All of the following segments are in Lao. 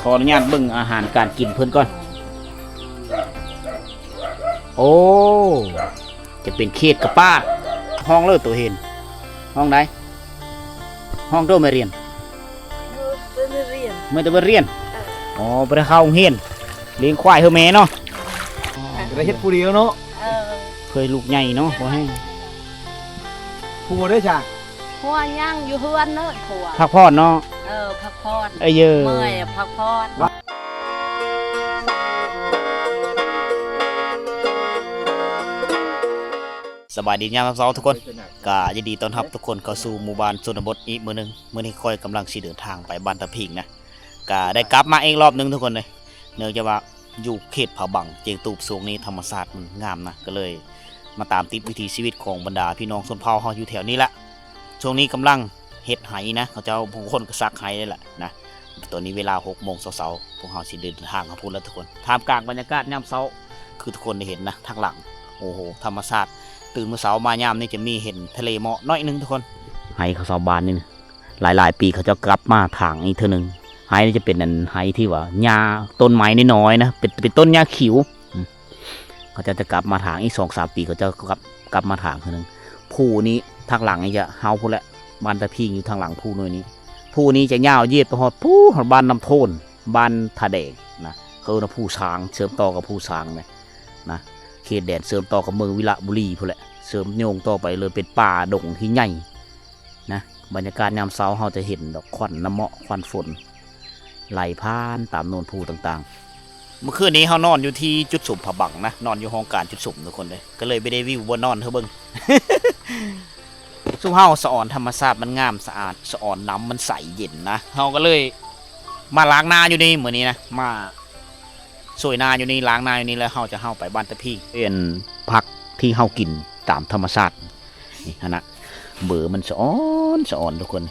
ຂໍອະນຸຍາດເບິ່ງອາຫານການກິນເພິ່ນກ່ອນ. ໂອ້ ຈະເປັນເຂດກະປາດ. ຫ້ອງເລີໂຕເຫັນ. ຫ້ອງໃດ? ຫ້ອງໂຕແມ່ຮຽນ. ເອີ ບໍ່ໄດ້ຮຽນ. ແມ່ນແຕ່ບໍ່ຮຽນ. ເອີ ອໍ ບໍ່ໄດ້ເຂົ້າໂຮງຮຽນ. ລ້ຽງຄວາຍໃຫ້ແມ່ເນາະ. ໄດ້ເຮັດຜູ້ດຽວເນາະ. ເອີ ເພື່ອໃຫ້ລູກໃຫຍ່ເນາະ ບໍ່ແຮງ. ຜົວເດ້ຊະ? ຜົວຍັງຢູ່ເຮືອນເນາະ ຜົວ. ພັກຜ່ອນເນາະ. ເອີ ພັກຜ່ອນ. ເອີ ເອີ ເມື່ອຍພັກຜ່ອນ. ສະບາຍດີຍາມເຊົ້າທຸກຄົນ. ກະຍິນດີຕ້ອນຮັບທຸກຄົນເຂົ້າສູ່ໝູ່ບ້ານຊົນນະບົດອີກມື້ໜຶ່ງ. ມື້ນີ້ຂ້ອຍກຳລັງຊິເດີນທາງໄປບ້ານຕາພິງນະ. ກະໄດ້ກັບມາອີກລອບໜຶ່ງທຸກຄົນເອີຍ. ເນື່ອງຈາກວ່າຢູ່ເຂດຜາບັງ ເຈງຕູບ ຊ່ວງນີ້ທຳມະຊາດມັນງາມນະ ກະເລີຍມາຕາມຕິດວິຖີຊີວິດຂອງບັນດາພີ່ນ້ອງຊົນເຜົ່າເຮົາຢູ່ແຖວນີ້ລະ. ຊ່ວງນີ້ກຳລັງເຮັດໄຮ່ນະ ເຂົາເຈົ້າບາງຄົນກະສັກໄຮ່ແລ້ວລະນະ. ຕອນນີ້ເວລາຫົກໂມງເຊົ້າໆ ພວກເຮົາຊິເດີນທາງເຂົ້າພຸ້ນລະທຸກຄົນ. ທ່າມກາງບັນຍາກາດຍາມເຊົ້າ ຄືທຸກຄົນໄດ້ເຫັນນະ ທາງຫຼັງ ໂອ້ໂຫ ທຳມະຊາດ. ຕື່ນມື້ເຊົ້າມາຍາມນີ້ຈະມີເຫັນທະເລໝອກໜ້ອຍໜຶ່ງທຸກຄົນ. ໄຮ່ຂອງຊາວບ້ານນີ້ນະ ຫຼາຍໆປີເຂົາເຈົ້າກັບມາຖາງອີກເທື່ອໜຶ່ງ. ໄຮ່ນີ້ຈະເປັນອັນໄຮ່ທີ່ວ່າຫຍ້າຕົ້ນໄມ້ນ້ອຍໆນະ ເປັນ ເປັນຕົ້ນຫຍ້າຂິວ. ອືມ ເຂົາເຈົ້າຈະກັບມາຖາງອີກສອງສາມປີ ເຂົາເຈົ້າກັບ ກັບມາຖາງເທື່ອໜຶ່ງ. ພູນີ້ທາງຫຼັງນີ້ຈະເຮົາພຸ້ນແຫຼະ ບ້ານຕາພິງຢູ່ທາງຫຼັງພູໜ່ວຍນີ້. ພູນີ້ຈະຍາວຢຽດໄປຮອດພູ ຮອດບ້ານນ້ຳໂທນ ບ້ານທ່າແດງນະ ເອີ້ນວ່າພູຊ້າງ ເຊື່ອມຕໍ່ກັບພູຊ້າງນະ ນະ ເຂດແດນເຊື່ອມຕໍ່ກັບເມືອງວິລະບູລີພຸ້ນແຫຼະ ເຊື່ອມໂຍງຕໍ່ໄປເລີຍ ເປັນປ່າດົງທີ່ໃຫຍ່ນະ. ບັນຍາກາດຍາມເຊົ້າເຮົາຈະເຫັນດອກຂວັນນ້ຳເໝາະ ຂວັນຝົນ ໄຫຼຜ່ານຕາມໂນນພູຕ່າງໆ. ເມື່ອຄືນນີ້ເຮົານອນຢູ່ທີ່ຈຸດສຸມຜາບັງນະ ນອນຢູ່ຫ້ອງການຈຸດສຸມທຸກຄົນເດ້ ກະເລີຍບໍ່ໄດ້ວິວບ່ອນນອນໃຫ້ເບິ່ງ. ຊຸມເຮົາສະອອນທຳມະຊາດມັນງາມສະອາດ ສະອອນນ້ຳມັນໃສເຢັນນະ ເຮົາກະເລີຍມາລ້າງນາຢູ່ນີ້ມື້ນີ້ນະ ມາຊ່ວຍນາຢູ່ນີ້ ລ້າງນາຢູ່ນີ້ ແລ້ວເຮົາຈະເຮົາໄປບ້ານຕາພີ. ເປັນຜັກທີ່ເຮົາກິນຕາມທຳມະຊາດນີ້ຫັ້ນນະ ເບີມັນສະອອນສະອອນທຸກຄົນ.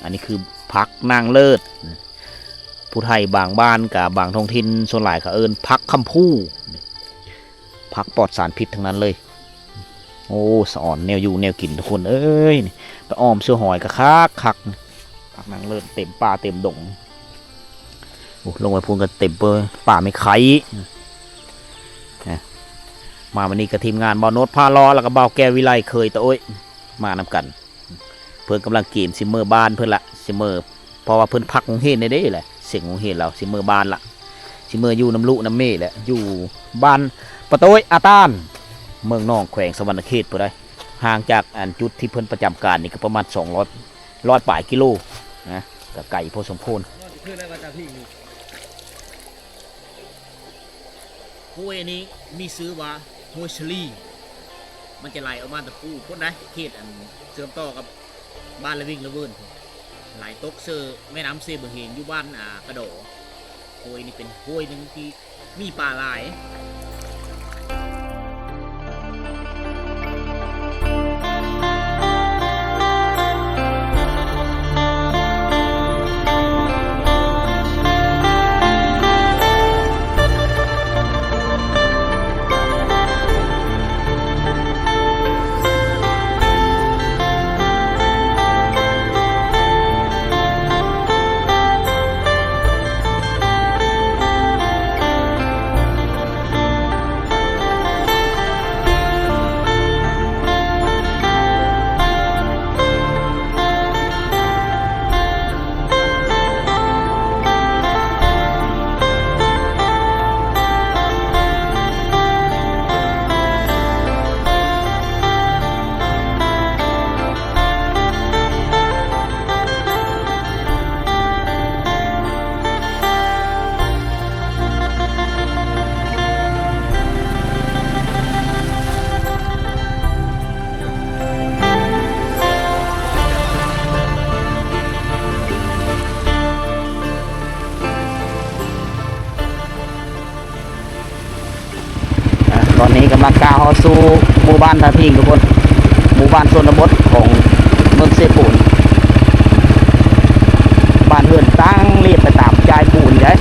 ອັນນີ້ຄືຜັກນາງເລີດ ຜູ້ໄທບາງບ້ານກະບາງທ້ອງຖິ່ນ ສ່ວນຫຼາຍເຂົາເອີ້ນຜັກຄຳພູ ຜັກປອດສານພິດທັງນັ້ນເລີຍ. ໂອ້ ສະອອນແນວຢູ່ແນວກິນທຸກຄົນເອີຍ ນີ້ໄປອ້ອມເສືອຫອຍກະຄັກຄັກ. ຜັກນາງເລີດເຕັມປ່າເຕັມດົງ. ໂອ້ ລົງໄປພຸ້ນກະເຕັມເປີ ປ່າໄມ້ໄຄ. ມາມື້ນີ້ກະທີມງານບ່າວໂນດພາເລາະ ແລ້ວກະບ່າວແກ້ວວິໄລ ເຄີຍຕາໂອ້ຍ ມານຳກັນ. ເພິ່ນກຳລັງກຽມຊິເມືອບ້ານເພິ່ນລະ ຊິເມືອ ເພາະວ່າເພິ່ນພັກໂຮງຮຽນແດ່ເດ້ແຫຼະ ເສັງໂຮງຮຽນແລ້ວ ຊິເມືອບ້ານລະ ຊິເມືອຢູ່ນຳລູກນຳເມລະ ຢູ່ບ້ານປະໂຕ້ຍອາຕານ ເມືອງໜອງ ແຂວງສະຫວັນນະເຂດພຸ້ນໃດ໋. ຫ່າງຈາກອັນຈຸດທີ່ເພິ່ນປະຈຳການນີ້ກະປະມານສອງຮ້ອຍ ຮ້ອຍປາຍກິໂລນະ ກະໄກພໍສົມຄວນ. ຫ້ວຍອັນນີ້ມີຊື່ວ່າຫ້ວຍສະລີ ມັນຈະໄຫຼອອກມາແຕ່ພູ້ພຸ້ນໃດ໋ ເຂດອັນເຊື່ອມຕໍ່ກັບບ້ານລະວິງລະເວີນພຸ້ນ ໄຫຼຕົກເຊີແມ່ນ້ຳເຊບຶງເຮງ ຢູ່ບ້ານ ອາ ກະດໍ. ຫ້ວຍນີ້ເປັນຫ້ວຍໜຶ່ງທີ່ມີປາຫຼາຍ. ອ່າ ຕອນນີ້ກຳລັງກ້າວເຂົ້າສູ່ໝູ່ບ້ານທ່າພິງທຸກຄົນ ໝູ່ບ້ານຊົນນະບົດຂອງເມືອງເຊໂປນ. ບ້ານເຮືອນຕັ້ງລຽບໄປຕາມຈ່າຍປູນເດ້.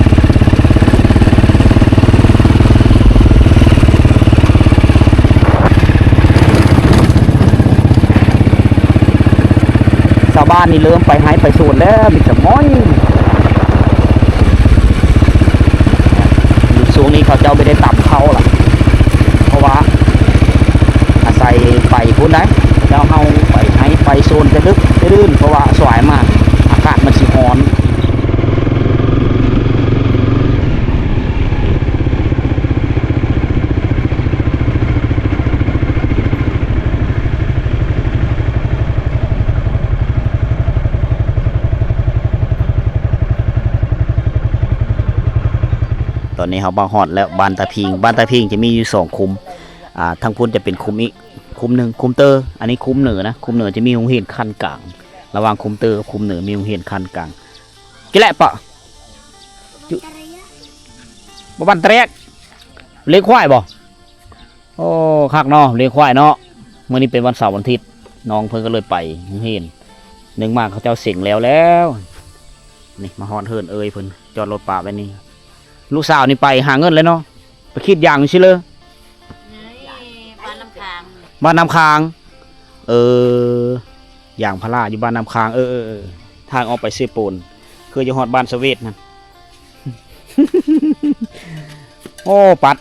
ຊາວບ້ານນີ້ເລີ່ມໄປໄຮ່ໄປສວນແລ້ວ ມີແຕ່ໝ້ອຍ. ຕອນນີ້ເຮົາມາຮອດແລ້ວ ບ້ານຕາພິງ. ບ້ານຕາພິງຈະມີຢູ່ສອງຄຸ້ມ ອ່າ ທາງພຸ້ນຈະເປັນຄຸ້ມອີກຄຸ້ມໜຶ່ງ ຄຸ້ມເຕີ ອັນນີ້ຄຸ້ມເໜືອນະ. ຄຸ້ມເໜືອຈະມີໂຮງຮຽນຂັ້ນກາງ ລະຫວ່າງຄຸ້ມເຕີກັບຄຸ້ມເໜືອມີໂຮງຮຽນຂັ້ນກາງ. ກິແລະປະ ຢູ່ ບໍ່ບ້ານຕະແລກ ລ້ຽງຄວາຍບໍ່? ໂອ້ ຄັກເນາະ ລ້ຽງຄວາຍເນາະ. ມື້ນີ້ເປັນວັນເສົາວັນອາທິດ ນ້ອງເພິ່ນກໍເລີຍໄປໂຮງຮຽນ. ໜຶ່ງມາເຂົາເຈົ້າເສັງແລ້ວແລ້ວ. ນີ້ມາຮອດເຮືອນເອີຍເພິ່ນ ຈອດລົດປະໄວ້ນີ້. ລູກສາວນີ້ໄປຫາເງິນແລ້ວເນາະ ໄປກຣີດຢາງຊິເລີ ນີ້ ບ້ານນ້ຳຄາງ ບ້ານນ້ຳຄາງ. ເອີ ຢາງພາລາຢູ່ບ້ານນ້ຳຄາງ. ເອີໆໆ ທາງອອກໄປເຊໂປນ ຄືຈະຮອດບ້ານສະເວດນັ້ນ. ໂອ້ ປັດ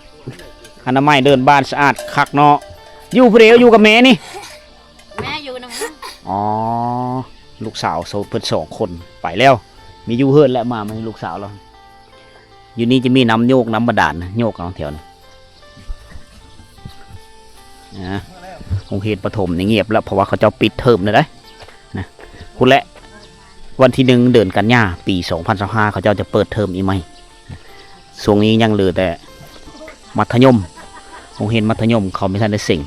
ອະນາໄມເດີ່ນບ້ານສະອາດຄັກເນາະ. ຢູ່ຜູ້ດຽວ ຢູ່ກັບແມ່ນີ້? ແມ່ຢູ່ນຳ. ອໍ ລູກສາວເພິ່ນສອງຄົນໄປແລ້ວ ມີຢູ່ເຮືອນແລ້ວ. ມາ ມາໃຫ້ລູກສາວລາວ. ຢູ່ນີ້ຈະມີນ້ຳໂຍກນ້ຳບາດານນະ ໂຍກເອົາແຖວນີ້. ອ່າ ໂຮງຮຽນປະຖົມນີ້ງຽບແລ້ວ ເພາະວ່າເຂົາເຈົ້າປິດເທີມແລ້ວເດ້ ນະ. ພຸ້ນແຫຼະ ວັນທີໜຶ່ງ ເດືອນກັນຍາ ປີສອງພັນຊາວຫ້າ ເຂົາເຈົ້າຈະເປີດເທີມອີກໃໝ່. ຊ່ວງນີ້ຍັງເຫຼືອແຕ່ມັດທະຍົມ ໂຮງຮຽນມັດທະຍົມເຂົາບໍ່ທັນໄດ້ເສັງ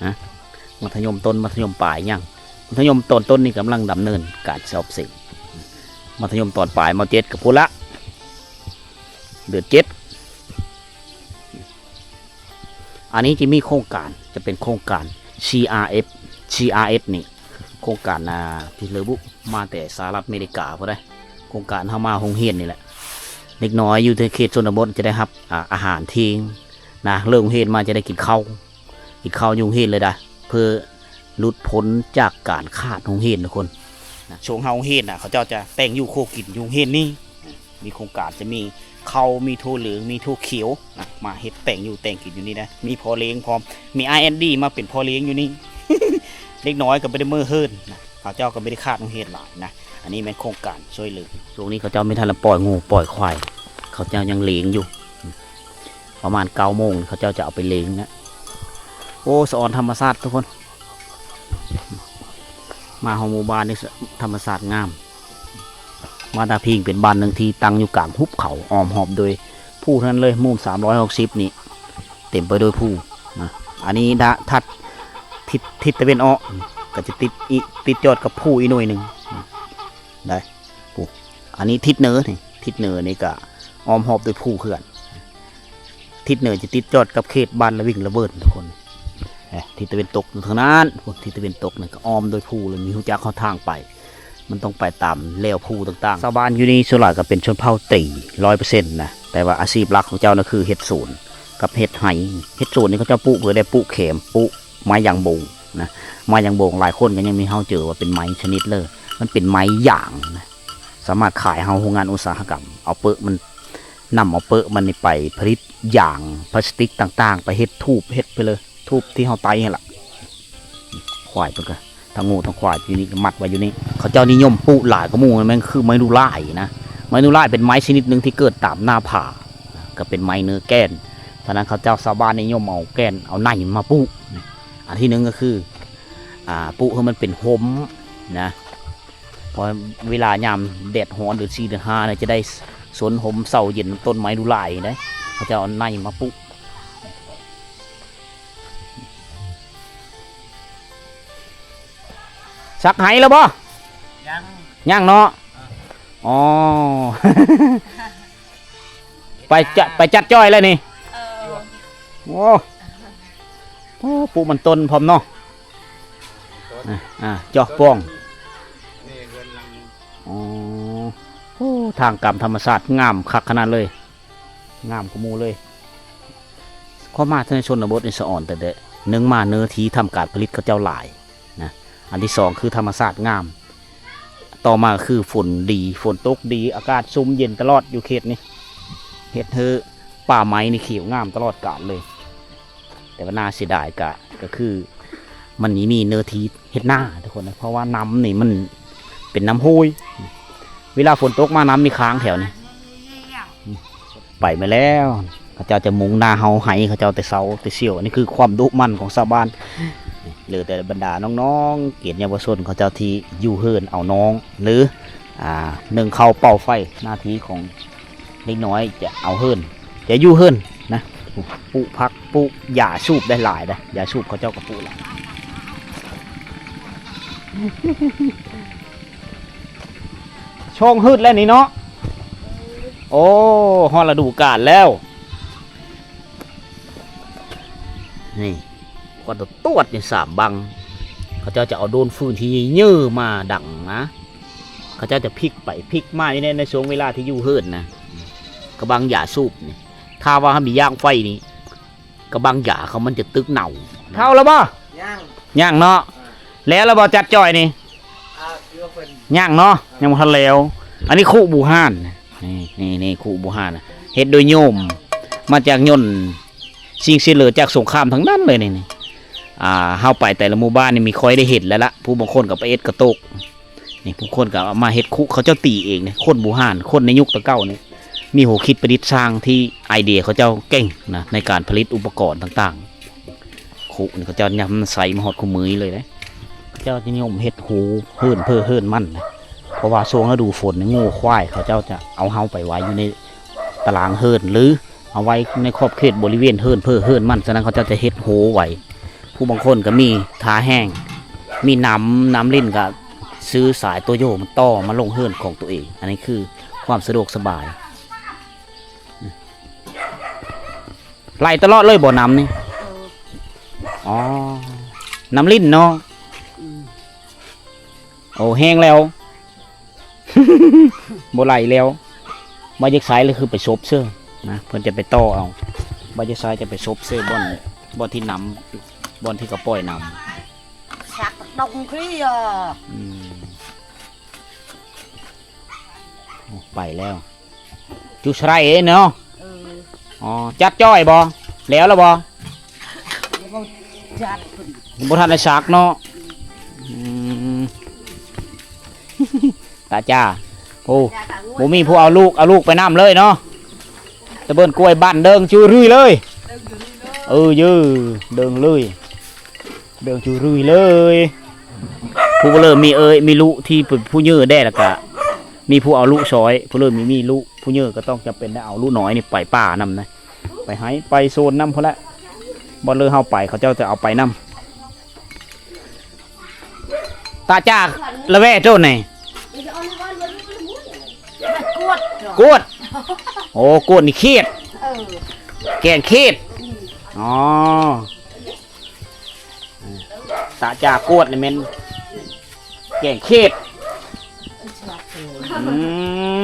ນະ. ມັດທະຍົມຕົ້ນ ມັດທະຍົມປາຍຍັງ. ມັດທະຍົມຕອນຕົ້ນນີ້ກຳລັງດຳເນີນການສອບເສັງ. ມັດທະຍົມຕອນປາຍ ມໍເຈັດ ກໍພຸ້ນລະ ເດືອນເຈັດ. ອັນນີ້ຈະມີໂຄງການ ຈະເປັນໂຄງການ ຊີອາເອັຟ ຊີອາເອັຟ ນີ້ ໂຄງການ ອ່າ ທີ່ເລີບຸ ມາແຕ່ສະຫະລັດອາເມລິກາພຸ້ນເດ້. ໂຄງການເຮົາມາໂຮງຮຽນນີ້ແຫຼະ ເດັກນ້ອຍຢູ່ໃນເຂດຊົນນະບົດຈະໄດ້ຮັບ ອ່າ ອາຫານທ່ຽງນະ. ເລີກໂຮງຮຽນມາຈະໄດ້ກິນເຂົ້າ ກິນເຂົ້າຢູ່ໂຮງຮຽນເລີຍດາ ເພື່ອຫຼຸດພົ້ນຈາກການຂາດໂຮງຮຽນທຸກຄົນນະ. ຊ່ວງເຮົາໂຮງຮຽນນະ ເຂົາເຈົ້າຈະແຕ່ງຢູ່ຄົວກິນຢູ່ໂຮງຮຽນນີ້. ມີໂຄງການຈະມີເຂົ້າ ມີຖົ່ວເຫຼືອງ ມີຖົ່ວຂຽວນະ ມາເຮັດແຕ່ງຢູ່ແຕ່ງກິນຢູ່ນີ້ນະ. ມີພໍ່ລ້ຽງພ້ອມ ມີ ອາ ແອນ ດີ ມາເປັນພໍ່ລ້ຽງຢູ່ນີ້. ເດັກນ້ອຍກໍບໍ່ໄດ້ເມີເຮືອນນະ ເຂົາເຈົ້າກໍບໍ່ໄດ້ຂາດໂຮງຮຽນຫຼາຍນະ. ອັນນີ້ແມ່ນໂຄງການຊ່ວຍເຫຼືອ. ຊ່ວງນີ້ເຂົາເຈົ້າບໍ່ທັນລະປ່ອຍງົວປ່ອຍຄວາຍ ເຂົາເຈົ້າຍັງລ້ຽງຢູ່. ປະມານເກົ້າໂມງເຂົາເຈົ້າຈະເອົາໄປລ້ຽງນະ. ໂອ້ ສະອອນທຳມະຊາດທຸກຄົນ. ມາຮອດໝູ່ບ້ານນີ້ ທຳມະຊາດງາມ. ບ້ານຕາພິງເປັນບ້ານໜຶ່ງທີ່ຕັ້ງຢູ່ກາງຫຸບເຂົາ ອ້ອມຮອບໂດຍພູທັງນັ້ນເລີຍ. ມຸມສາມຮ້ອຍຫົກສິບນີ້ເຕັມໄປດ້ວຍພູນະ. ອັນນີ້ດາ ທັດທິດ ທິດຕາເວັນອອກ ກໍຈະຕິດອີ ຕິດຍອດກັບພູອີກໜ່ວຍໜຶ່ງໄດ້. ຜູ້ ອັນນີ້ທິດເໜືອນີ້ ທິດເໜືອນີ້ກະອ້ອມຮອບດ້ວຍພູເຂື່ອນ. ທິດເໜືອຈະຕິດຈອດກັບເຂດບ້ານລະວິງລະເວີນທຸກຄົນ. ເອີ ທິດຕາເວັນຕົກຢູ່ທາງນັ້ນ ພຸ້ນ ທິດຕາເວັນຕົກນີ້ກະອ້ອມດ້ວຍພູ ແລ້ວມີຮູ້ຈັກເຮົາທາງໄປ ມັນຕ້ອງໄປຕາມແລວພູຕ່າງໆ. ຊາວບ້ານຢູ່ນີ້ສ່ວນຫຼາຍກະເປັນຊົນເຜົ່າຕີຮ້ອຍເປີເຊັນນະ ແຕ່ວ່າອາຊີບຫຼັກຂອງເຈົ້ານະຄືເຮັດສວນກັບເຮັດໄຮ່. ເຮັດສວນນີ້ເຂົາເຈົ້າປູກເພື່ອໄດ້ປູກແຂມ ປູກໄມ້ຢາງໂບງນະ ໄມ້ຢາງໂບງຫຼາຍຄົນກໍຍັງມີເຮົາເຈີວ່າເປັນໄມ້ຊະນິດເລີ ມັນເປັນໄມ້ຢາງນະ. ສາມາດຂາຍເຮົາໂຮງງານອຸດສາຫະກຳ ເອົາເປິ້ນມັນ ນຳເອົາເປິ້ນມັນນີ້ໄປຜະລິດຢາງພລາສຕິກຕ່າງໆ ໄປເຮັດທູບ ເຮັດໄປເລີຍ ທູບທີ່ເຮົາໄຕ້ຫັ້ນລະ. ຄວາຍເພິ່ນກໍ ທັງງົວທັງຄວາຍຢູ່ນີ້ກໍມັດໄວ້ຢູ່ນີ້. ເຂົາເຈົ້ານິຍົມປູກຫຼາຍກວ່າໝູ່ ແມ່ນຄືໄມ້ດູ່ຫຼ້າຍນະ. ໄມ້ດູ່ຫຼ້າຍເປັນໄມ້ຊະນິດໜຶ່ງທີ່ເກີດຕາມໜ້າຜາ ກໍເປັນໄມ້ເນື້ອແກ່ນ. ສະນັ້ນເຂົາເຈົ້າຊາວບ້ານນິຍົມເອົາແກ່ນ ເອົາໃນມາປູກ. ອັນທີໜຶ່ງກໍຄື ອ່າ ປູກໃຫ້ມັນເປັນຮົ່ມນະ ເພາະເວລາຍາມແດດຮ້ອນເດືອນສີ່ເດືອນຫ້ານະ ຈະໄດ້ຊົນຮົ່ມເຊົາເຢັນຕົ້ນໄມ້ດູ່ຫຼ້າຍເດ້. ເຂົາເຈົ້າເອົາໃນມາປູກ. ສັກໄຫແລ້ວບໍ່? ຍັງ ຍັງເນາະ. ອໍ ໄປຈະ ໄປຈັດຈ້ອຍແລ້ວນີ້. ເອີ ໂອ້ ໂອ້ ປູກມັນຕົ້ນພ້ອມເນາະ. ອ່າ ເຈາະປ່ອງ. ອໍ ໂອ້ ທາງການທຳມະຊາດງາມຄັກຂະໜາດເລີຍ ງາມກວ່າໝູ່ເລີຍ. ຄວາມມາໃນຊົນນະບົດນີ້ສະອອນແຕ່ ໜຶ່ງມາເນື້ອທີ່ທຳການຜະລິດເຂົາເຈົ້າຫຼາຍນະ ອັນທີສອງຄືທຳມະຊາດງາມ. ຕໍ່ມາຄືຝົນດີ ຝົນຕົກດີ ອາກາດຊຸ່ມເຢັນຕະຫຼອດຢູ່ເຂດນີ້ ເຮັດໃຫ້ປ່າໄມ້ນີ້ຂຽວງາມຕະຫຼອດການເລີຍ. ແຕ່ວ່າໜ້າເສຍດາຍກະ ກະຄືມັນມີເນື້ອທີ່ເຮັດນາທຸກຄົນນະ ເພາະວ່ານ້ຳນີ້ມັນເປັນນ້ຳຫ້ວຍ ເວລາຝົນຕົກມານ້ຳນີ້ຄ້າງແຖວນີ້. ໄປມາແລ້ວ ເຂົາເຈົ້າຈະມຸງນາເຮົາໄຮ່ເຂົາເຈົ້າແຕ່ເຊົ້າແຕ່ສ່ຽວ. ອັນນີ້ຄືຄວາມດຸໝັ່ນຂອງຊາວບ້ານ ຫຼືແຕ່ບັນດານ້ອງໆ ເກດເຍົາວະຊົນເຂົາເຈົ້າທີ່ຢູ່ເຮືອນເອົານອນ ຫຼື ອ່າ ໜຶ້ງເຂົ້າເປົ່າໄຟ ໜ້າທີ່ຂອງ ເດັກນ້ອຍຈະເອົາເຮືອນ ຈະຢູ່ເຮືອນນະ ປູກຜັກ ປູກຢາສູບໄດ້ຫຼາຍເດ້ ຢາສູບເຂົາເຈົ້າກໍປູກຫຼາຍ. ຊ່ອງຮຶດແລ້ວນີ້ເນາະ. ໂອ້ ຮອດລະດູການແລ້ວ. ນີ້ ກວາດຕວດໆ ນີ້ສາມບັງ ເຂົາເຈົ້າຈະເອົາໂດນຟືນທີ່ເຍີມາດັງນະ ເຂົາເຈົ້າຈະພິກໄປພິກມາຢູ່ໃນ ໃນຊ່ວງເວລາທີ່ຢູ່ເຮືອນນະ ກະບັງຢາສູບນີ້ ຖ້າວ່າເຮົາມີຢາງໄຟນີ້ ກະບັງຢາເຂົາມັນຈະຕຶກເນົ່າ. ເຂົ້າແລ້ວບໍ່? ຍັງ ຍັງເນາະ. ເອີ ແລ້ວລະບໍ່ຈັດຈ້ອຍນີ້? ອ່າ ຄືວ່າເພິ່ນ ຍັງເນາະ ຍັງບໍ່ທັນແລ້ວ. ອັນນີ້ຄຸບູຮານ ນີ້ ນີ້ ນີ້ຄຸບູຮານ ເຮັດໂດຍໂຍມ ມາຈາກຍົນ ສິ່ງເສຍເຫຼືອຈາກສົງຄາມທັງນັ້ນເລີຍນີ້ ນີ້ ອ່າ ເຮົາໄປແຕ່ລະໝູ່ບ້ານນີ້ມີຄ່ອຍໄດ້ເຫັນແລ້ວລະ ຜູ້ບາງຄົນກໍໄປເອັດກະໂຕກ ນີ້ ຜູ້ຄົນກໍເອົາມາເຮັດຄຸ ເຂົາເຈົ້າຕີເອງນີ້ ຄົນບູຮານ ຄົນໃນຍຸກແຕ່ເກົ່ານີ້ ມີຫົວຄິດປະດິດສ້າງທີ່ໄອເດຍເຂົາເຈົ້າເກັ່ງນະ ໃນການຜະລິດອຸປະກອນຕ່າງໆ. ຄຸນີ້ເຂົາເຈົ້າຍັງໃຊ້ມາຮອດຄູ່ມື້ນີ້ເລີຍເດ້ ເຂົາເຈົ້າຈະນິຍົມເຮັດຮູເຮືອນເພີເຮືອນມັນນະ ເພາະວ່າຊ່ວງລະດູຝົນນີ້ ງົວຄວາຍເຂົາເຈົ້າຈະເອົາເຮົາໄປໄວ້ຢູ່ໃນຕາລາງເຮືອນ ຫຼື ເອົາໄວ້ໃນຂອບເຂດບໍລິເວນເຮືອນເພີເຮືອນມັນ ສະນັ້ນເຂົາເຈົ້າຈະເຮັດຮູໄວ້. ຜູ້ບາງຄົນກໍມີທ່າແຫ້ງ ມີນ້ຳ ນ້ຳລິນກໍຊື້ສາຍໂຕໂຍມາຕໍ່ມາລົງເຮືອນຂອງຕົວເອງ ອັນນີ້ຄືຄວາມສະດວກສະບາຍ. ໄຫຼຕະຫຼອດເລີຍບໍ່ນ້ຳນີ້? ເອີ ອໍ ນ້ຳລິນເນາະ. ອືມ ໂອ້ ແຫ້ງແລ້ວ ບໍ່ໄຫຼແລ້ວ. ບໍ່ຢາກໃຊ້ລະຄືໄປສົບເຊີນະ ເພິ່ນຈະໄປຕໍ່ເອົາ ບໍ່ຢາກໃຊ້ຈະໄປສົບເຊີບ່ອນ ບ່ອນທີ່ນ້ຳ ບ່ອນທີ່ເຂົາປ່ອຍນ້ຳ ສັກດອງຄື ອືມ ໂອ້ ໄປແລ້ວ. ຈຸສະໄລເນາະ. ເອີ ອໍ ຈັດຈ້ອຍບໍ່? ແລ້ວລະບໍ່? ບໍ່ຈັດ ບໍ່ທັນໄດ້ສັກເນາະ. ອືມ ຕາຈ້າ ໂອ້ ບໍ່ມີຜູ້ເອົາລູກ ເອົາລູກໄປນຳເລີຍເນາະ. ຕະເບິ່ນກ້ວຍບ້ານເດີງຈູລຸຍເລີຍ. ເອີ ເຢີ ເດີງເລີຍ. ເດີງຈູລຸຍເລີຍ. ຜູ້ເລີ່ມມີເອີຍ ມີລຸທີ່ເປັນຜູ້ເຍີແດ່ ແລ້ວກະມີຜູ້ເອົາລຸຊ່ອຍ. ຜູ້ເລີ່ມມີ ມີລຸ ຜູ້ເຍີກໍຕ້ອງຈຳເປັນໄດ້ເອົາລຸນ້ອຍນີ້ໄປປ່ານຳນະ ໄປໄຮ່ໄປສວນນຳພຸ້ນແຫຼະ. ບ່ອນເລີເຮົາໄປ ເຂົາເຈົ້າຈະເອົາໄປນຳ. ຕາຈາກລະແວໂຕນີ້ ກວດ ກວດ. ໂອ້ ກວດນີ້ຂຽດ. ເອີ ແກງຂຽດ. ອໍ ຕາຈາກວດນີ້ແມ່ນແກງຂຽດ. ອືມ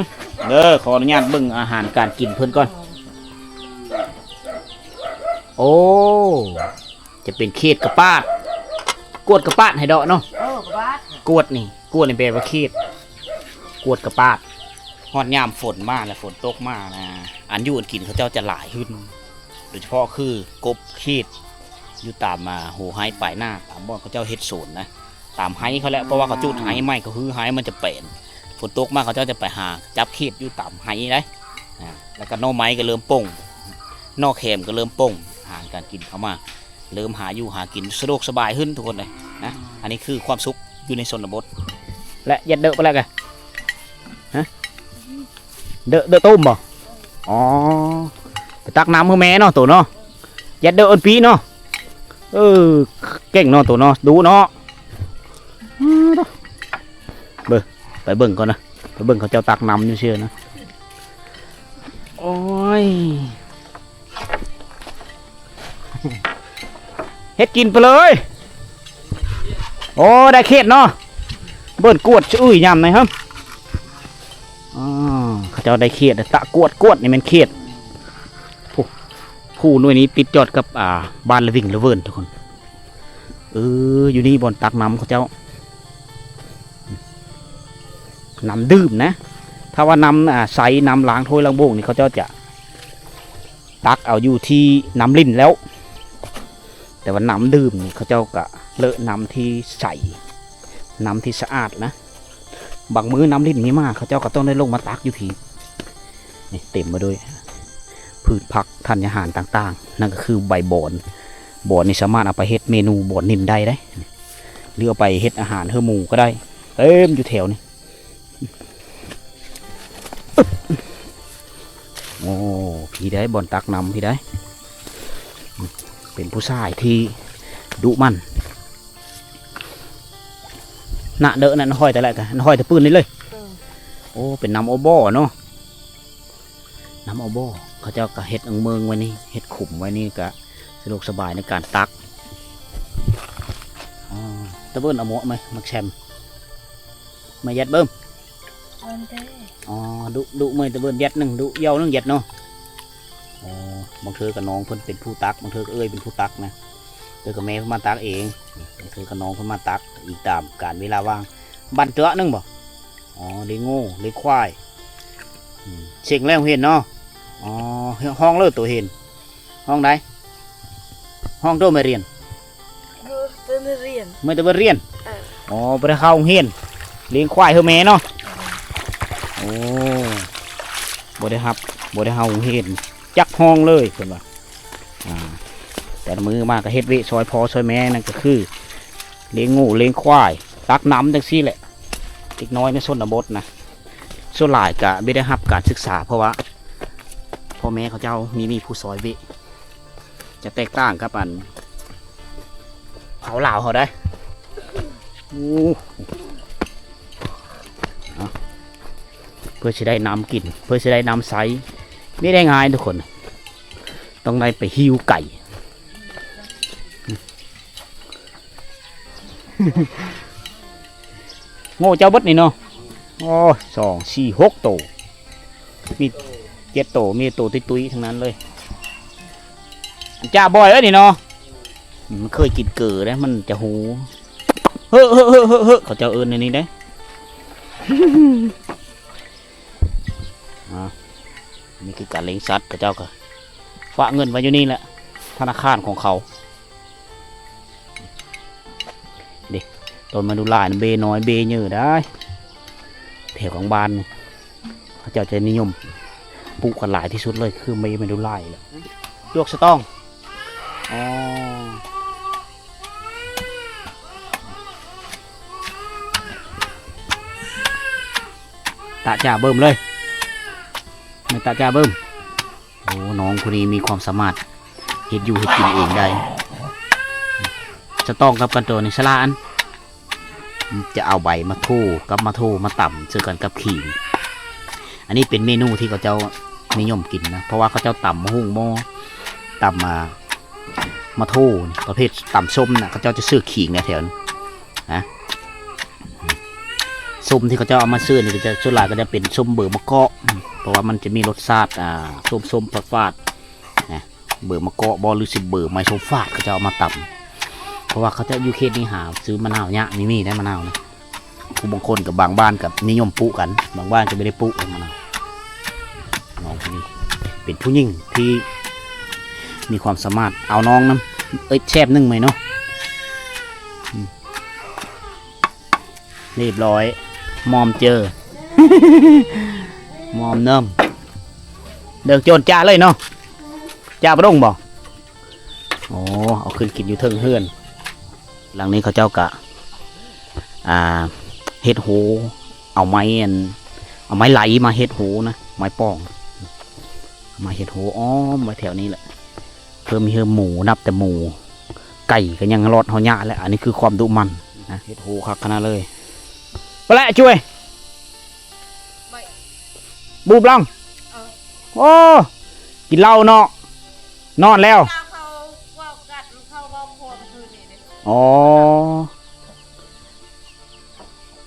ເດີ ຂໍອະນຸຍາດເບິ່ງອາຫານການກິນເພິ່ນກ່ອນ. ໂອ້ ຈະເປັນຂຽດກະປາດ. ກວດກະປາດໃຫ້ເດາະເນາະ. ເອີ ກະປາດ. ກວດນີ້ ກວດນີ້ແປວ່າຂຽດ. ກວດກະປາດ. ຮອດຍາມຝົນມາແລ້ວ ຝົນຕົກມານະ ອັນຢູ່ອັນກິນເຂົາເຈົ້າຈະຫຼາຍຂຶ້ນ ໂດຍສະເພາະຄືກົບຂຽດ ຢູ່ຕາມ ອ່າ ຫົວໄຮ່ປາຍນາ ຕາມບ່ອນເຂົາເຈົ້າເຮັດສວນນະ ຕາມໄຮ່ເຂົາແຫຼະ. ເພາະວ່າເຂົາຈູດໄຮ່ໃໝ່ ເຂົາຮື້ໄຮ່ມັນຈະແປນ. ຝົນຕົກມາເຂົາເຈົ້າຈະໄປຫາຈັບຂຽດຢູ່ຕາມໄຮ່ໄດ໋ ແລ້ວກໍໜໍ່ໄມ້ກໍເລີ່ມປົ່ງ ໜໍ່ແຄມກໍເລີ່ມປົ່ງ ອາຫານການກິນເຂົ້າມາ ເລີ່ມຫາຢູ່ຫາກິນສະດວກສະບາຍຂຶ້ນທຸກຄົນເອີຍນະ. ອັນນີ້ຄືຄວາມສຸກຢູ່ໃນຊົນນະບົດ ແລະ ຢາດເດີະໄປແລ້ວກະ ຮະ ເດີະ ເດີະຕຸ້ມບໍ່? ອໍ ໄປຕັກນ້ຳໃຫ້ແມ່ເນາະໂຕເນາະ. ຢາດເດີະອັນປີເນາະ. ເອີ ເກັ່ງເນາະໂຕເນາະ ດຸເນາະ. ເບິ່ງ ໄປເບິ່ງກ່ອນນະ ໄປເບິ່ງເຂົາເຈົ້າຕັກນ້ຳຢູ່ເຊື່ອນະ. ໂອ້ຍ ເຮັດກິນໄປເລີຍ. ໂອ້ ໄດ້ຂຽດເນາະ ເບິ່ງກວດຊະອຶຍຍາມໃນເຮີ້. ອໍ ເຂົາເຈົ້າໄດ້ຂຽດ ຕະກວດ ກວດນີ້ແມ່ນຂຽດ. ຜູ້ ຜູ້ໜ່ວຍນີ້ຕິດຈອດກັບ ອ່າ ບ້ານລະວິງລະເວີນທຸກຄົນ. ເອີ ຢູ່ນີ້ບ່ອນຕັກນ້ຳເຂົາເຈົ້າ ນ້ຳດື່ມນະ. ຖ້າວ່ານ້ຳ ອ່າ ໃສ ນ້ຳລ້າງຖ້ວຍລ້າງໂບກນີ້ ເຂົາເຈົ້າຈະຕັກເອົາຢູ່ທີ່ນ້ຳລິນແລ້ວ. ແຕ່ວ່ານ້ຳດື່ມນີ້ ເຂົາເຈົ້າກະເລາະນ້ຳທີ່ໃສ ນ້ຳທີ່ສະອາດນະ. ບາງມື້ນ້ຳລິນມີມາ ເຂົາເຈົ້າກໍຕ້ອງໄດ້ລົງມາຕັກຢູ່ພີ້. ນີ້ເຕັມມາດ້ວຍພືດຜັກທັນຍາຫານຕ່າງໆ ນັ້ນກໍຄືໃບບອນ. ບອນນີ້ສາມາດເອົາໄປເຮັດເມນູບອນນິນໄດ້ເດ້ ຫຼືເອົາໄປເຮັດອາຫານໃຫ້ໝູກໍໄດ້ ເຕັມຢູ່ແຖວນີ້. ອຶບ ພີ້ໄດ໋ ບ່ອນຕັກນ້ຳພີ້ໄດ໋ ເປັນຜູ້ຊາຍທີ່ດຸໝັ່ນ. ນະເດີ ນັ້ນຫ້ອຍແຕ່ລະກະ ຫ້ອຍແຕ່ປືນນີ້ເລີຍ. ເອີ ໂອ້ ເປັນນ້ຳໂອບໍເນາະ. ນ້ຳເອົາບໍ່ ເຂົາເຈົ້າກໍເຮັດເອີ່ງເມີງໄວ້ນີ້ ເຮັດຂຸມໄວ້ນີ້ ກໍສະດວກສະບາຍໃນການຕັກ. ອໍ ຕະເບິ່ນເອົາໝວກມາ ໝາກແຊມ ມາຢັດເບິ່ງ. ອໍ ດຸ ດຸເມີຍຕະເບິ່ນຢັດໜຶ່ງ ດຸຢາວໜຶ່ງຢັດເນາະ. ອໍ ບາງເທື່ອກໍນ້ອງເພິ່ນເປັນຜູ້ຕັກ ບາງເທື່ອກໍເອື້ອຍເປັນຜູ້ຕັກນະ ເທື່ອກໍແມ່ເພິ່ນມາຕັກເອງ ບາງເທື່ອກໍນ້ອງເພິ່ນມາຕັກ ອີງຕາມການເວລາວ່າງ. ບັນເຕາະໜຶ່ງບໍ່? ອໍ ລ້ຽງງົວ ລ້ຽງຄວາຍ. ອືມ ເສັງແລ້ວເຫັນເນາະ. ອໍ ຮ້ອງເລີໂຕເຫັນ ຮ້ອງໃດ? ຮ້ອງໂຕແມ່ລຽນ ເອີ ແຕ່ແມ່ລຽນ ເມື່ອແຕ່ແມ່ລຽນ. ເອີ ອໍ ບໍ່ໄດ້ເຂົ້າໂຮງຮຽນ ລ້ຽງຄວາຍໃຫ້ແມ່ເນາະ. ໂອ້ ບໍ່ໄດ້ຮັບ ບໍ່ໄດ້ເຂົ້າໂຮງຮຽນຈັກຫ້ອງເລີຍ ເພິ່ນວ່າ. ອ່າ ແຕ່ລະມື້ມາກໍເຮັດວຽກຊ່ອຍພໍ່ຊ່ອຍແມ່ ນັ້ນກໍຄືລ້ຽງງົວລ້ຽງຄວາຍ ຕັກນ້ຳຈັ່ງຊີ້ແຫຼະ. ເດັກນ້ອຍໃນຊົນນະບົດນະ ສ່ວນຫຼາຍກະບໍ່ໄດ້ຮັບການສຶກສາ ເພາະວ່າພໍ່ແມ່ເຂົາເຈົ້າມີ ມີຜູ້ຊ່ອຍວຽກ ຈະແຕກຕ່າງກັບອັນເຜົ່າລາວເຮົາໄດ໋. ໂອ້ ເອົາ ເພື່ອຊິໄດ້ນ້ຳກິນ ເພື່ອຊິໄດ້ນ້ຳໃຊ້ ບໍ່ໄດ້ງ່າຍທຸກຄົນ ຕ້ອງໄດ້ໄປຫິ້ວໄກ. ໂງ່ເຈົ້າເບິດນີ້ເນາະ. ໂອ້ ສອງ ສີ່ ຫົກໂຕ ມີເຈັດໂຕ ມີໂຕຕຸ້ຍໆ ທັງນັ້ນເລີຍ. ອັນຈ້າບ່ອຍເອີຍນີ້ເນາະ ມັນເຄີຍກິນເກີເດ້ ມັນຈະຮູ້. ເຮີ້ ເຮີ້ ເຮີ້ ເຮີ້ ເຂົາເຈົ້າເອີ້ນແນວນີ້ເດ້. ອ່າ ນີ້ຄືການລ້ຽງສັດ ເຂົາເຈົ້າກໍຝາກເງິນໄວ້ຢູ່ນີ້ແຫຼະ ທະນາຄານຂອງເຂົາ. ເດ້ ຕົ້ນໄມ້ດູຫຼ້າຍນະ ເບ້ນ້ອຍເບ້ເຍີໄດ໋ ແຖວກາງບ້ານນີ້ ເຂົາເຈົ້າຈະນິຍົມປູກກັນຫຼາຍທີ່ສຸດເລີຍ ຄືໄມ້ ໄມ້ດູຫຼ້າຍແຫຼະ. ຈວກສະຕອງ. ອໍ ຕະຈ້າເບິ່ມເລີຍ ແມ່ນຕະຈ້າເບິ່ມ. ໂອ້ ນ້ອງຜູ້ນີ້ມີຄວາມສາມາດເຮັດຢູ່ເຮັດກິນເອງໄດ້. ສະຕອງກັບກັນໂຕນີ້ ສະຫຼາອັນ ຈະເອົາໃບມະໂທກັບມະໂທມາຕຳໃສ່ກັນກັບຂີງ. ອັນນີ້ເປັນເມນູທີ່ເຂົາເຈົ້ານິຍົມກິນນະ ເພາະວ່າເຂົາເຈົ້າຕຳໝາກຫຸ່ງໝໍ້ ຕຳ ອ່າ ມະໂທ ປະເພດຕຳສົ້ມນະ ເຂົາເຈົ້າຈະຊື້ຂີງໃນແຖວນີ້ນະ. ສົ້ມທີ່ເຂົາເຈົ້າເອົາມາຊື້ນີ້ກໍຈະ ສ່ວນຫຼາຍກໍຈະເປັນສົ້ມເບີມະເກາະ ເພາະວ່າມັນຈະມີລົດຊາດ ອ່າ ສົ້ມໆ ຝາດໆ ນະ ເບີມະເກາະບໍ່ ຫຼືຊິເບີໄມ້ສົ້ມຝາດ ເຂົາເຈົ້າເອົາມາຕຳ ເພາະວ່າເຂົາເຈົ້າຢູ່ເຂດນີ້ຫາຊື້ມະນາວຍາກ ມີ ມີໄດ້ມະນາວນະ. ຜູ້ບາງຄົນກໍບາງບ້ານກໍນິຍົມປູກກັນ ບາງບ້ານກໍບໍ່ໄດ້ປູກນຳນະ. ນ້ອງຜູ້ນີ້ເປັນຜູ້ຍິງທີ່ມີຄວາມສາມາດ ເອົານ້ອງນຳ. ເອີຍ ແຊບໜຶ່ງໄໝເນາະ. ອືມ ຮຽບຮ້ອຍ ມອມເຈີ ມອມເນີມ ເດີກໂຈນຈ້າເລີຍເນາະ. ຈ້າປະດົງບໍ່? ອໍ ເອົາຂຶ້ນກິນຢູ່ເທິງເຮືອນ. ຫຼັງນີ້ເຂົາເຈົ້າກະ ອ່າ ເຮັດໂຮ ເອົາໄມ້ອັນ ເອົາໄມ້ໄຫຼມາເຮັດໂຮນະ ໄມ້ປ່ອງ ມາເຮັດໂຮອ້ອມໄວ້ແຖວນີ້ແຫຼະ ເພື່ອມີເຮືອໝູ ນັບແຕ່ໝູ ໄກ່ກໍຍັງລອດເຮົາຍາກແຫຼະ. ອັນນີ້ຄືຄວາມດຸໝັ່ນນະ ເຮັດໂຮຄັກຂະໜາດເລີຍ. ໄປແຫຼະ ຊ່ວຍ ໄປ ບູບລັງ ເອີ ໂອ້ ກິນເຫຼົ້າເນາະ ນອນແລ້ວ. ເຂົາເວົ້າກັນ ເຂົາເວົ້າຄວາມຄືນນີ້ເດ້. ອໍ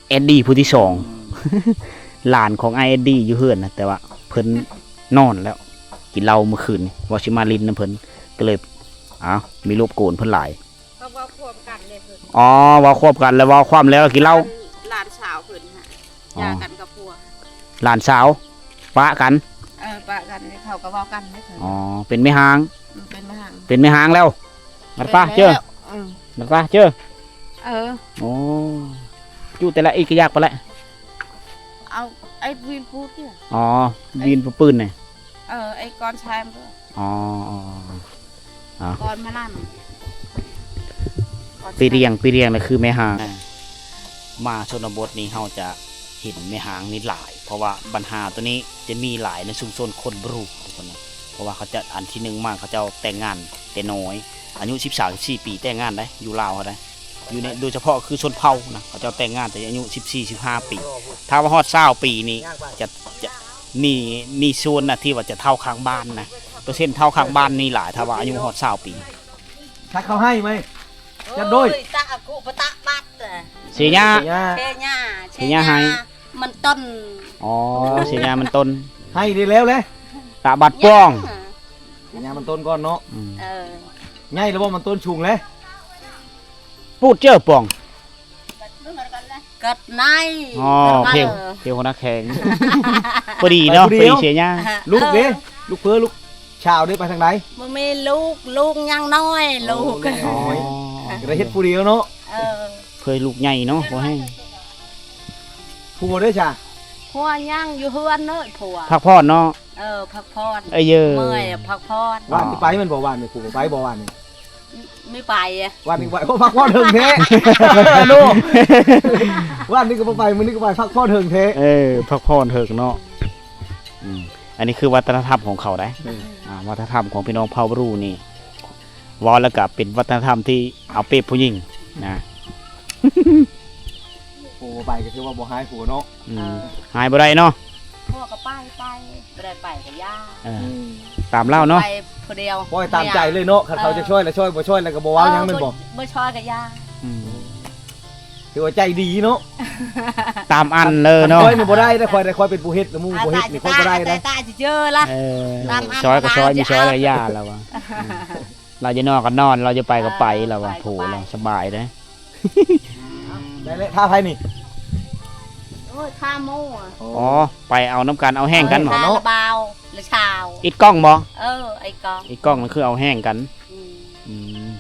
ແອດດີຜູ້ທີສອງ ຫຼານຂອງອ້າຍແອດດີຢູ່ເຮືອນນະ ແຕ່ວ່າເພິ່ນນອນແລ້ວ ກິນເຫຼົ້າມື້ຄືນນີ້ ວ່າຊິມາຫຼິ້ນນຳເພິ່ນ ກໍເລີຍ ອ້າວ ມີລົບກວນເພິ່ນຫຼາຍ. ເຂົາເວົ້າຄວາມກັນເດ້ເພິ່ນ. ອໍ ເວົ້າຄວາມກັນ ແລ້ວເວົ້າຄວາມແລ້ວກິນເຫຼົ້າ. ຫຼານສາວເພິ່ນຫະ ອໍ ຢ່າກັນກັບຜົວ. ຫຼານສາວປະກັນ. ເອີ ປະກັນ ເຂົາກໍເວົ້າກັນເດ້. ອໍ ເປັນແມ່ຮ້າງ. ອືມ ເປັນແມ່ຮ້າງ ເປັນແມ່ຮ້າງແລ້ວ. ນັດຕາເຈີ ເອີ ນັດຕາເຈີ. ເອີ ໂອ້ ຈຸແຕ່ລະອີກກະຢາກປະແຫຼະ. ເອົາໄອ້ວິນປູດເດ. ອໍ ວິນປູດປືນນີ້. ເອີ ໄອ້ກອນຊາຍມັນກໍ ອໍ ອໍ ອໍ ກອນມານຳ ປີລຽງ ປີລຽງນະ ຄືແມ່ຮ້າງ. ມາຊົນນະບົດນີ້ເຮົາຈະເຫັນແມ່ຮ້າງນີ້ຫຼາຍ ເພາະວ່າບັນຫາໂຕນີ້ຈະມີຫຼາຍໃນຊຸມຊົນຄົນບຣູ ທຸກຄົນນະ. ພາະວ່າເຂົາເຈົ້າ ອັນທີໜຶ່ງມາ ເຂົາເຈົ້າແຕ່ງງານແຕ່ນ້ອຍ ອາຍຸສິບສາມ ສິບສີ່ປີແຕ່ງງານໄດ໋ ຢູ່ລາວເຮົາໄດ໋ ຢູ່ໃນ ໂດຍສະເພາະຄືຊົນເຜົ່ານະ ເຂົາເຈົ້າແຕ່ງງານແຕ່ອາຍຸສິບສີ່ ສິບຫ້າປີ. ຖ້າວ່າຮອດຊາວປີນີ້ ຈະ ຈະມີ ມີສ່ວນນະ ທີ່ວ່າຈະເຖົ້າຂ້າງບ້ານນະ ເປີເຊັນເຖົ້າຂ້າງບ້ານນີ້ຫຼາຍ ຖ້າວ່າອາຍຸຮອດຊາວປີ. ຖ້າເຂົາໃຫ້ໄໝ ຈັດໂດຍ ໂອ້ຍ ຕະອະກຸປະຕະບັດ ເສຍຫຍ້າ ເສຍຫຍ້າ ເສຍຫຍ້າ ເສຍຫຍ້າໃຫ້ ມັນຕົ້ນ ອໍ ເສຍຫຍ້າມັນຕົ້ນ ໃຫ້ໄດ້ແລ້ວແຫຼະ ຕະບັດປ້ອງ ເສຍຫຍ້າມັນຕົ້ນກ່ອນເນາະ ອືມ ເອີ ໃຫຍ່ແລ້ວບໍ່ ມັນຕົ້ນສູງແລ້ວ ປູດເຈີ້ປອງ ກັດໃນ ອໍ ເພວ ເພວຫົວໜ້າແຂງ ພໍດີເນາະ ພໍດີເນາະ ພໍດີເສຍຫຍ້າ ລູກເດ້ ເອີ ລູກເພີລູກ ຊາວໄດ້ໄປທາງໃດ? ບໍ່ມີລູກ ລູກຍັງນ້ອຍ ໂອ້ ລູກ ລູກນ້ອຍ ອໍ ກໍໄດ້ເຮັດຜູ້ດຽວເນາະ ເອີ ເພື່ອໃຫ້ລູກໃຫຍ່ເນາະ ບໍ່ໃຫ້ ຜົວເດ້ຊະ? ຜົວຍັງຢູ່ເຮືອນເນາະ ຜົວ ພັກຜ່ອນເນາະ ເອີ ພັກຜ່ອນ ເອີເຢີ ເມື່ອຍ ພັກຜ່ອນ ວານນີ້ໄປແມ່ນບໍ່? ວານນີ້ຜູ້ໄປບໍ່? ວານນີ້ ມີໄປ ວານນີ້ໄປ ໂອ້ ພັກຜ່ອນເຖິງແທ້ ເນາະ ວານນີ້ກໍບໍ່ໄປ ມື້ນີ້ກໍໄປ ພັກຜ່ອນເຖິງແທ້ ເອີ ພັກຜ່ອນເຖິງເນາະ ອືມ ອັນນີ້ຄືວັດທະນະທຳຂອງເຂົາໄດ໋ ອືມ ອ່າ ວັດທະນະທຳຂອງພີ່ນ້ອງເຜົ່າບຣູນີ້ ເວົ້າແລ້ວກໍເປັນວັດທະນະທຳທີ່ເອົາເປບຜູ້ຍິງນະ ຜົວໄປກໍຄືວ່າບໍ່ຮ້າຍຜົວເນາະ ອືມ ເອີ ຮ້າຍບໍ່ໄດ້ເນາະ ຜົວກໍໄປ ໄປ ບໍ່ໄດ້ໄປກໍຢ່າ ເອີ ອືມ ຕາມລາວເນາະ ໄປຜູ້ດຽວ ປ່ອຍຕາມໃຈເລີຍເນາະ ຄັນເຂົາຈະຊ່ອຍລະຊ່ອຍ ບໍ່ຊ່ອຍລະກໍບໍ່ເວົ້າຫຍັງແມ່ນບໍ່? ເອີ ບໍ່ ບໍ່ຊ່ອຍກໍຢ່າ ອືມ ຖືວ່າໃຈດີເນາະ ຕາມອັນເລີຍເນາະ ຂ້ອຍນີ້ບໍ່ໄດ້ເດ້ ຂ້ອຍໄດ້ ຂ້ອຍເປັນຜູ້ເຮັດ ແລ້ວໝູ່ບໍ່ເຮັດນີ້ ຂ້ອຍບໍ່ໄດ້ເດ້ ຕາຍຊິເຈີລະ ເອີ ຕາມອັນ ຊ່ອຍກໍຊ່ອຍ ບໍ່ຊ່ອຍກໍຢ່າລະວ່າ ອືມ ລາວຈະນອນກໍນອນ ລາວຈະໄປກໍໄປ ເອີ ລາວວ່າ ໄປກໍໄປ ຜູ້ລາວສະບາຍເດ້ ໄດ້ແລ້ວ ຖ້າໃຜນີ້? ໂອ້ຍ ຖ້າໝູ່ ອໍ ໄປເອົານຳກັນ ເອົາແຫ້ງກັນບໍ? ຖ້າລະບ່າວ ລະຊາວ ອິດກ້ອງບໍ? ເອີ ໄອ້ກ້ອງ ອິດກ້ອງນັ້ນຄືເອົາແຫ້ງກັນ ອືມ ອືມ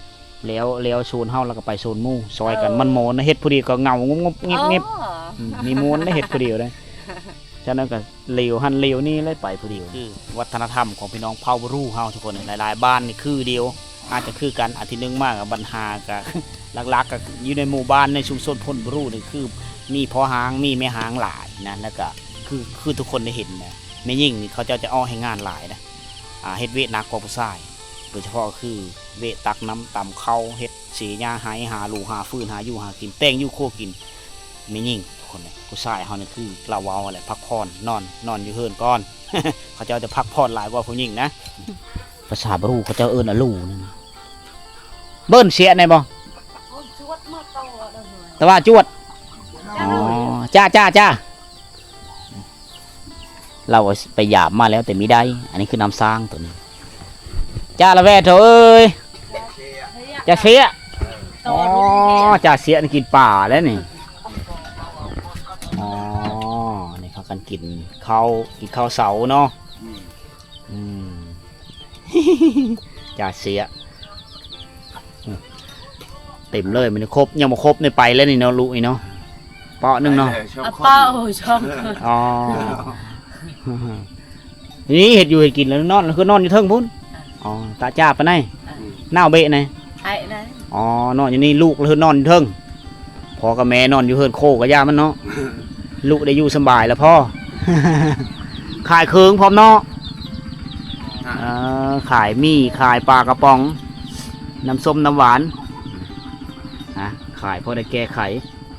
ແລ້ວ ແລ້ວໂຊນເຮົາ ແລ້ວກໍໄປໂຊນໝູ່ ຊ່ອຍກັນ ເອີ ມັນມ່ວນນະ ເຮັດຜູ້ດຽວກໍເຫງົາງົບໆ ເຫງົບໆ ເອີ ອືມ ມີມ່ວນນະ ເຮັດຜູ້ດຽວເດ້ ສະນັ້ນກໍ ຫຼຽວຫັ້ນຫຼຽວນີ້ແຫຼະ ໄປຜູ້ດຽວ ຄືວັດທະນະທຳຂອງພີ່ນ້ອງເຜົ່າບຣູເຮົາທຸກຄົນ ຫຼາຍໆບ້ານນີ້ຄືດຽວ ອາດຈະຄືກັນ ອາທິດໜຶ່ງມາກໍບັນຫາກໍ ຫຼັກໆກໍຢູ່ໃນໝູ່ບ້ານໃນຊຸມຊົນພົນບຣູນີ້ ຄືມີພໍ່ຮ້າງ ມີແມ່ຮ້າງຫຼາຍນະ ແລ້ວກໍຄື ຄືທຸກຄົນໄດ້ເຫັນນະ ແມ່ຍິງນີ້ເຂົາເຈົ້າຈະອອກແຮງງານຫຼາຍນະ ອ່າ ເຮັດວຽກໜັກກວ່າຜູ້ຊາຍ ໂດຍສະເພາະກໍຄືວຽກຕັກນ້ຳຕຳເຂົ້າ ເຮັດເສຍຫຍ້າໄຮ່ ຫາຫຼູຫາຟືນ ຫາຢູ່ຫາກິນ ແຕ່ງຢູ່ຄົວກິນ ແມ່ຍິງ ທຸກຄົນເລີຍ ຜູ້ຊາຍເຮົານີ້ຄືລາວເວົ້າຫັ້ນແຫຼະ ພັກຜ່ອນ ນອນ ນອນຢູ່ເຮືອນກ່ອນ ເຂົາເຈົ້າຈະພັກຜ່ອນຫຼາຍກວ່າຜູ້ຍິງນະ ພາສາບຣູເຂົາເຈົ້າເອີ້ນອາລູນັ້ນນະ ເບິ່ນເສຍໃນບໍ່? ແຕ່ວ່າຈວດ ອໍ ຈ້າ ຈ້າ ຈ້າ ລາວໄປຢາມມາແລ້ວແຕ່ມີໄດ້ ອັນນີ້ຄືນ້ຳສ້າງໂຕນີ້ ຈ້າລະແວ່ໂຖເອີຍ ຈ້າເສຍ ອໍ ຈ້າເສຍນີ້ກິນປາແລ້ວນີ້ ອໍ ນີ້ພາກັນກິນເຂົ້າ ກິນເຂົ້າເຊົ້າເນາະ ອືມ ອືມ ຈ້າເສຍ ເຕັມເລີຍ ມັນຄົບ ຍັງບໍ່ຄົບນີ້ໄປແລ້ວນີ້ເນາະ ລຸນີ້ເນາະ ເປາະໜຶ່ງເນາະ ໄປເລີຍ ຊ່ອງ ອ່ະ ເປາະ ຊ່ອງ ອໍ ນີ້ເຮັດຢູ່ເຮັດກິນແລ້ວນອນ ຄືນອນຢູ່ເທິງພຸ້ນ ອໍ ຕາຈ້າປານໃດ ໜາວເບະໃດ ໃຜໃດ ອໍ ນອນຢູ່ນີ້ ລູກລະຄືນອນຢູ່ເທິງ ພໍ່ກັບແມ່ນອນຢູ່ເຮືອນໂຄກະຢ່າມັນເນາະ ລູກໄດ້ຢູ່ສະບາຍລະພໍ ຂາຍເຄື່ອງພ້ອມເນາະ ອ່າ ເອີ ຂາຍໝີ່ ຂາຍປາກະປ໋ອງ ນ້ຳສົ້ມນ້ຳຫວານ ນະ ຂາຍພໍໄດ້ແກ້ໄຂ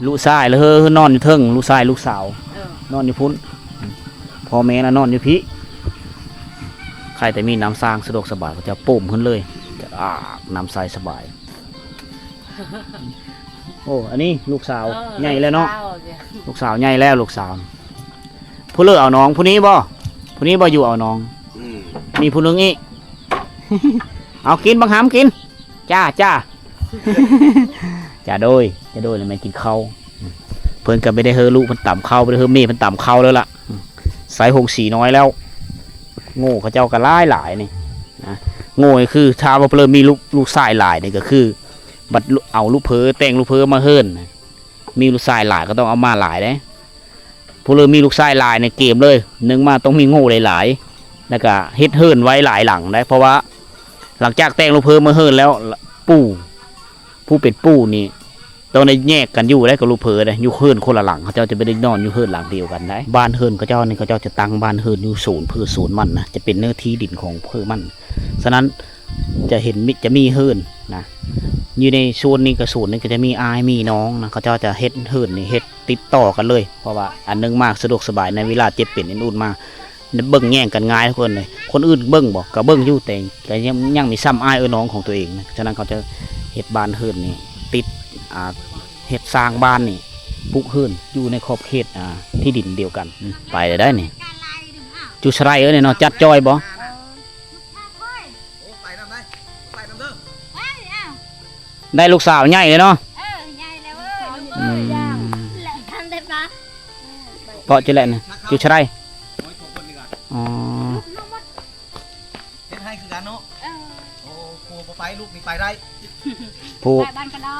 ລູກຊາຍລະເຮີນອນຢູ່ເທິງ ລູກຊາຍລູກສາວ ເອີ ນອນຢູ່ພຸ້ນ ພໍ່ແມ່ລະນອນຢູ່ພີ້ ໃຜແຕ່ມີນ້ຳສ້າງສະດວກສະບາຍ ເຂົາເຈົ້າໂປ້ມຂຶ້ນເລີຍ ອາບນ້ຳໃສ່ສະບາຍ ໂອ້ ອັນນີ້ລູກສາວ ເອີ ໃຫຍ່ແລ້ວເນາະ ລູກສາວ ລູກສາວໃຫຍ່ແລ້ວ ລູກສາວ ຜູ້ເລີກເອົານ້ອງ ຜູ້ນີ້ບໍ່? ຜູ້ນີ້ບໍ່ຢູ່ເອົານ້ອງ ອືມ ມີຜູ້ໜຶ່ງອີກ ເອົາກິນບັກຫຳກິນ ຈ້າ ຈ້າ ຈ້າໂດຍ ຈ້າໂດຍ ແລ້ວແມ່ນກິນເຂົ້າ ເພິ່ນກໍບໍ່ໄດ້ເຮີລູກເພິ່ນຕຳເຂົ້າ ບໍ່ໄດ້ເຮີແມ່ເພິ່ນຕຳເຂົ້າແລ້ວລະ ໃສ່ຫົງສີນ້ອຍແລ້ວ ໂງ່ເຂົາເຈົ້າກໍຫຼາຍຫຼາຍນີ້ນະ ໂງ່ນີ້ຄືຖ້າວ່າເພິ່ນມີລູກ ລູກຊາຍຫຼາຍນີ້ກໍຄື ບັດເອົາລູກເພີ ແຕ່ງລູກເພີມາເຮືອນ ມີລູກຊາຍຫຼາຍກໍຕ້ອງເອົາມາຫຼາຍເດ້ ຜູ້ເລີ່ມມີລູກຊາຍຫຼາຍໃນເກມເລີຍ ໜຶ່ງມາຕ້ອງມີໂງ່ຫຼາຍໆ ແລ້ວກະເຮັດເຮືອນໄວ້ຫຼາຍຫຼັງໄດ໋ ເພາະວ່າຫຼັງຈາກແຕ່ງລູກເພີມາເຮືອນແລ້ວ ປູ່ ຜູ້ເປັນປູ່ນີ້ ຕ້ອງໄດ້ແຍກກັນຢູ່ໄດ໋ກັບລູກເຂີເດ້ ຢູ່ເຮືອນຄົນລະຫຼັງ ເຂົາເຈົ້າຈະບໍ່ໄດ້ນອນຢູ່ເຮືອນຫຼັງດຽວກັນໄດ໋. ບ້ານເຮືອນເຂົາເຈົ້ານີ້ ເຂົາເຈົ້າຈະຕັ້ງບ້ານເຮືອນຢູ່ໂຊນເພິ່ນໂຊນມັນນະ ຈະເປັນເນື້ອທີ່ດິນຂອງເພິ່ນມັນ. ສະນັ້ນຈະເຫັນ ຈະມີເຮືອນນະ ຢູ່ໃນໂຊນນີ້ກັບໂຊນນີ້ ກໍຈະມີອ້າຍມີນ້ອງນະ ເຂົາເຈົ້າຈະເຮັດເຮືອນນີ້ ເຮັດຕິດຕໍ່ກັນເລີຍ ເພາະວ່າອັນໜຶ່ງມາສະດວກສະບາຍ ໃນເວລາເຈັບເປັນເອັນອຸ່ນມາ ເບິ່ງແຍງກັນງ່າຍທຸກຄົນເລີຍ. ຄົນອື່ນເບິ່ງບໍ່ ກໍເບິ່ງຢູ່ ແຕ່ກໍຍັງ ຍັງມີຊ້ຳອ້າຍເອື້ອຍນ້ອງຂອງຕົວເອງນະ. ສະນັ້ນເຂົາຈະເຮັດບ້ານເຮືອນນີ້ຕິດ ອ່າ ເຮັດສ້າງບ້ານນີ້ ປຸກເຮືອນຢູ່ໃນຂອບເຂດ ອ່າ ທີ່ດິນດຽວກັນ. ອືມ ໄປແລ້ວໄດ໋ນີ້ ຈຸສະໄລເອີຍນີ້ເນາະ ຈັດຈ່ອຍບໍ່? ໄດ້ລູກສາວໃຫຍ່ເລີຍເນາະ. ເອີ ໃຫຍ່ແລ້ວເອີຍ ອືມ ແຫຼະ ທັນໄດ້ປະ ເກາະຈຸແຫຼະນີ້ ຈຸສະໄລ. ອໍ ເຮັດໃຫ້ຄືກັນເນາະ. ເອີ ໂອ້ ຜົວບໍ່ໄປ ລູກນີ້ໄປໄດ້ ຜູ້ ໄປບ້ານກະລໍ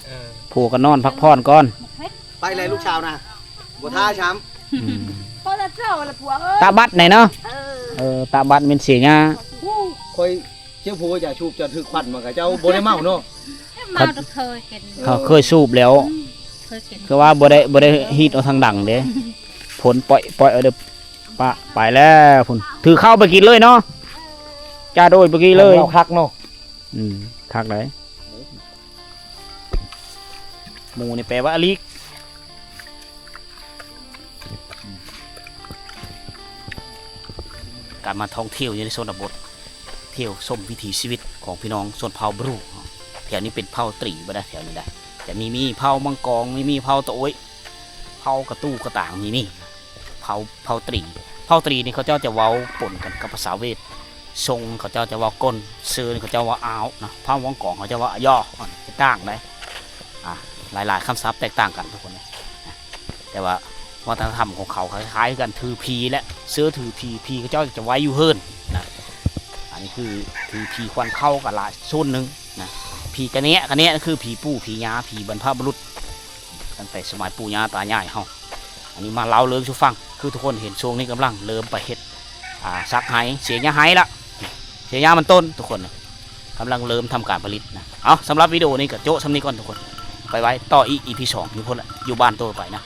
ເອີ ຜົວກໍນອນພັກຜ່ອນກ່ອນ ໄປແລ້ວລູກສາວນະ ບໍ່ຖ້າຊ້ຳ. ອືມ ພໍແລ້ວເຈົ້າລະຜົວເອີຍ ຕາບັດໄດ໋ເນາະ. ເອີ ເອີ ຕາບັດແມ່ນເສຍຫຍ້າ. ຂ້ອຍ ເຈົ້າຜູ້ຢາສູບຈະຖືກຄວັນມາກະເຈົ້າບໍ່ໄດ້ເມົາເນາະ. ເມົາແຕ່ເຄີຍກິນ ເຂົາເຄີຍສູບແລ້ວ ອືມ ເຄີຍກິນ ຄືວ່າບໍ່ໄດ້ ບໍ່ໄດ້ຮີດເອົາທາງດັງເດ້ ພົນປ່ອຍ ປ່ອຍເອົາເດີ້. ປະ ໄປແລ້ວພຸ້ນ ຖືເຂົ້າໄປກິນເລີຍເນາະ ຈ້າໂດຍໄປກິນເລີຍ. ເອົາຄັກເນາະ. ອືມ ຄັກໄດ໋ ໝູ່ນີ້ແປວ່າອາລິກ. ການມາທ່ອງທ່ຽວຢູ່ໃນຊົນນະບົດ ທ່ຽວຊົມວິຖີຊີວິດຂອງພີ່ນ້ອງຊົນເຜົ່າບຣູ. ແຖວນີ້ເປັນເຜົ່າຕຣີບໍ່ໄດ໋ ແຖວນີ້ໄດ໋ ຈະມີ ມີເຜົ່າມັງກອງ ມີ ມີເຜົ່າຕະໂອ້ຍ ເຜົ່າກະຕູກະຕາງ ມີ ມີເຜົ່າ ເຜົ່າຕຣີ. ເຜົ່າຕຣີນີ້ເຂົາເຈົ້າຈະເວົ້າປົນກັນກັບພາສາເວດ ຊົງເຂົາເຈົ້າຈະເວົ້າກົ້ນ ເຊີນີ້ເຂົາເຈົ້າເວົ້າອາວນະ ເຜົ່າມັງກອງເຂົາເຈົ້າເວົ້າອາຍໍ ອາ ຕ່າງໄດ໋. ອ່າ ຫຼາຍໆຄຳສັບແຕກຕ່າງກັນທຸກຄົນເລີຍນະ ແຕ່ວ່າວັດທະນະທຳຂອງເຂົາຄ້າຍໆຄືກັນ ຖືຜີແຫຼະ ເຊີຖືຜີ ຜີເຂົາເຈົ້າຈະໄວ້ຢູ່ເຮືອນນະ. ອັນນີ້ຄືຖືຜີຂວັນເຂົ້າກໍຫຼາຍໂຊນໜຶ່ງນະ. ຜີກະເນຍ ກະເນຍຄືຜີປູ່ຜີຍ່າ ຜີບັນພະບຸລຸດ ຕັ້ງແຕ່ສະໄໝປູ່ຍ່າຕາຍາຍເຮົາ. ອັນນີ້ມາເລົ່າເລື່ອງສູ່ຟັງ ຄືທຸກຄົນເຫັນຊ່ວງນີ້ກຳລັງເລີ່ມໄປເຮັດ ອ່າ ສັກໄຮ່ ເສຍຫຍ້າໄຮ່ລະ ເສຍຫຍ້າມັນຕົ້ນ ທຸກຄົນກຳລັງເລີ່ມທຳການຜະລິດນະ. ເອົາ ສຳລັບວິດີໂອນີ້ກໍໂຈະສ່ຳນີ້ກ່ອນທຸກຄົນ ໄປໄວ້ຕໍ່ອີກ ອີພີສອງ ຢູ່ພຸ້ນລະ ຢູ່ບ້ານຕໍ່ໄປນະ.